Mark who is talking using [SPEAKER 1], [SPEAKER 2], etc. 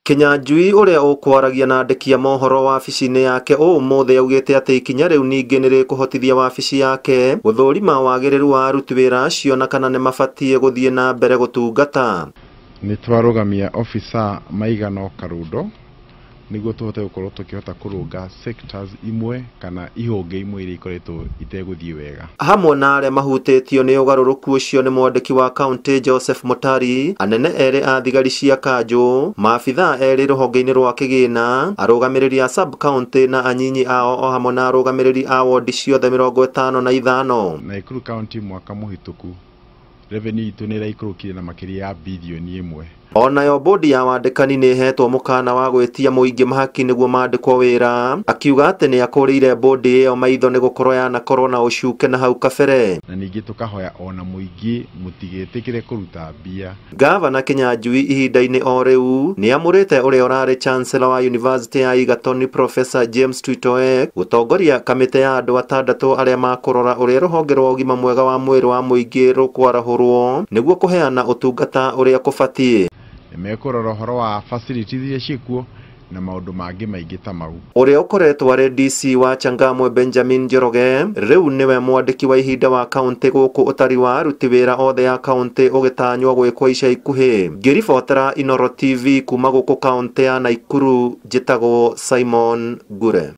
[SPEAKER 1] Kinyanjui ũrĩa ũkwaragia na andĩki a mohoro wabici-inĩ yake ũmũthĩ augĩte atĩ ikinya rĩu ningĩ nĩrĩkũhotithia wabici yake gũthũrima wagĩrĩru wa aruti wĩra acio na kana nĩmabatiĩ gũthiĩ na mbere gũtungata.
[SPEAKER 2] Nĩ twarũgamia officer maigana o karundo nĩguo tũhote gũkorwo tũkĩhota kũrũnga sectors imwe kana ihũngĩ imwe iria ikoretwo itegũthiĩ wega.
[SPEAKER 1] Hamwe na arĩa mahutĩtio nĩ ũgarũrũku ũcio nĩ mwandĩki wa kaunti Joseph Mutari, anene erĩ a thigari cia kanjũ, maabithaa erĩ rũhonge-inĩ rwa kĩgĩna, arũgamĩrĩri a sub county na anyinyi ao o hamwe na arũgamĩrĩri a wondi ciothe 55.
[SPEAKER 2] Nakuru County mwaka mũhĩtũku revenue itũ nĩ ĩraikũrũkire na makĩria ya birioni 1.
[SPEAKER 1] Onayo bodi ya wandĩkani nĩ ĩhetwo mũkana wa gwĩtia mũingĩ mahaki nĩguo mandĩkwo wĩra, akiuga atĩ nĩ akũrĩire bodi ĩyo maitho nĩ gũkorwo yanakorwo na ũcuke na hau kabere.
[SPEAKER 2] Na ningĩ tũkahoya ona mũingĩ mũtigetĩkĩre kũruta mbia.
[SPEAKER 1] Gavana Kinyanjui ihinda-inĩ o rĩu nĩ amũrĩte ũrĩa ũrarĩ Chancellor wa University ya Egerton Professor James Tuitoek gũtongoria kamĩtĩ ya andũ atandatũ arĩa makũrora ũrĩa rũhonge rwa ũgima mwega wa mwĩrĩ wa mũingĩ rũkwarahũrwo nĩguo kũheana ũtungata ũrĩa kũbatiĩ.
[SPEAKER 2] Nĩmekũrora ũhoro wa facilities iria ciĩkuo na maũndũ mangĩ maingĩ ta mau.
[SPEAKER 1] Ũrĩa ũkoretwo arĩ DC wa Changamwe Benjamin Njoroge rĩu nĩwe mwandĩki wa ihinda wa kaunti gũkũ ũtari wa aruti wĩra othe a kaunti ũgĩtanywo gwĩkwo ica ikuhĩ. Ngĩribotera Inooro TV kuma gũkũ kaunti ya Nakuru, njĩtagwo Simon Ngure.